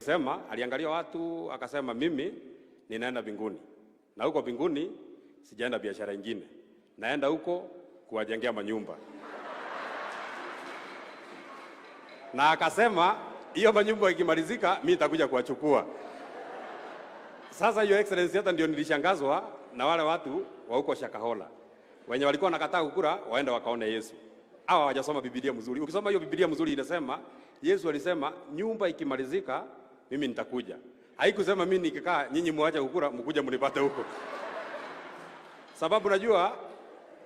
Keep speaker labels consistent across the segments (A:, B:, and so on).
A: Sema aliangalia watu akasema, mimi ninaenda mbinguni, na huko mbinguni sijaenda biashara ingine, naenda huko kuwajengea manyumba. Na akasema hiyo manyumba ikimalizika, mimi nitakuja kuwachukua. Sasa Your Excellency, hata ndio nilishangazwa na wale watu wa huko Shakahola wenye walikuwa wanakataa kukura waende wakaone Yesu. Hawa hawajasoma Biblia mzuri. Ukisoma hiyo Biblia mzuri inasema Yesu alisema nyumba ikimalizika mimi nitakuja. Haikusema mimi nikikaa nyinyi muache kukura mkuje mnipate huko. Sababu najua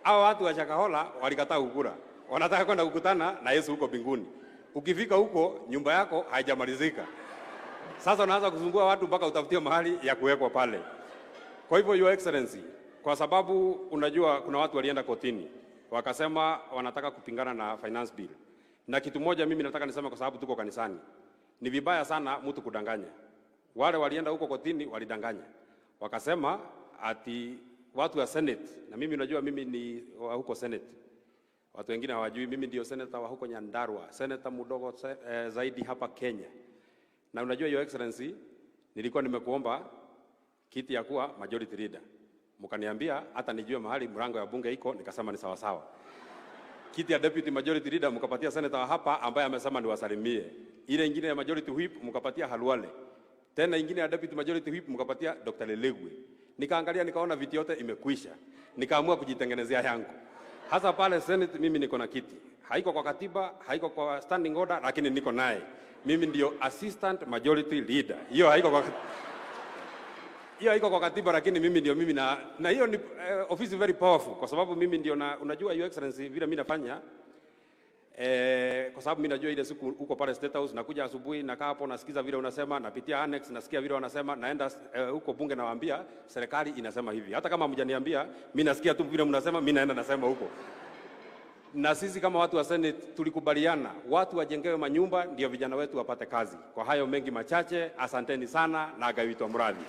A: hawa watu wa Shakahola walikataa kukura. Wanataka kwenda kukutana na Yesu huko mbinguni. Ukifika huko nyumba yako haijamalizika. Sasa unaanza kusumbua watu mpaka utafutie mahali ya kuwekwa pale. Kwa hivyo Your Excellency, kwa sababu unajua kuna watu walienda kotini wakasema wanataka kupingana na finance bill, na kitu moja mimi nataka niseme, kwa sababu tuko kanisani, ni vibaya sana mtu kudanganya. Wale walienda huko kotini walidanganya, wakasema ati watu wa Senate, na mimi unajua mimi ni wa huko Senate, watu wengine hawajui mimi ndio senator wa huko Nyandarua, senator mdogo zaidi hapa Kenya. Na unajua Your Excellency, nilikuwa nimekuomba kiti ya kuwa majority leader, mkaniambia hata nijue mahali mlango ya bunge iko, nikasema ni sawa sawa. Kiti ya deputy majority leader mkapatia senator wa hapa ambaye amesema niwasalimie. Ile ingine ya majority whip mkapatia Halwale, tena ingine ya deputy majority whip mkapatia Dr. Lelegwe. Nikaangalia nikaona viti yote imekwisha, nikaamua kujitengenezea yangu. Hasa pale Senate mimi niko na kiti, haiko kwa katiba, haiko kwa standing order, lakini niko naye. Mimi ndio assistant majority leader. Hiyo haiko kwa katiba, lakini mimi ndio mimi na hiyo ni ofisi very powerful, kwa sababu mimi ndio na, unajua Your Excellency vile mimi nafanya kwa sababu mimi najua ile siku uko pale State House, nakuja asubuhi nakaa hapo nasikiza vile unasema, napitia annex nasikia vile wanasema, naenda huko bunge nawaambia serikali inasema hivi. Hata kama hamjaniambia, mimi nasikia tu vile mnasema, mimi naenda nasema huko. Na sisi kama watu wa Senate tulikubaliana watu wajengewe manyumba ndio vijana wetu wapate kazi. Kwa hayo mengi machache, asanteni sana na agawitwa mradhi.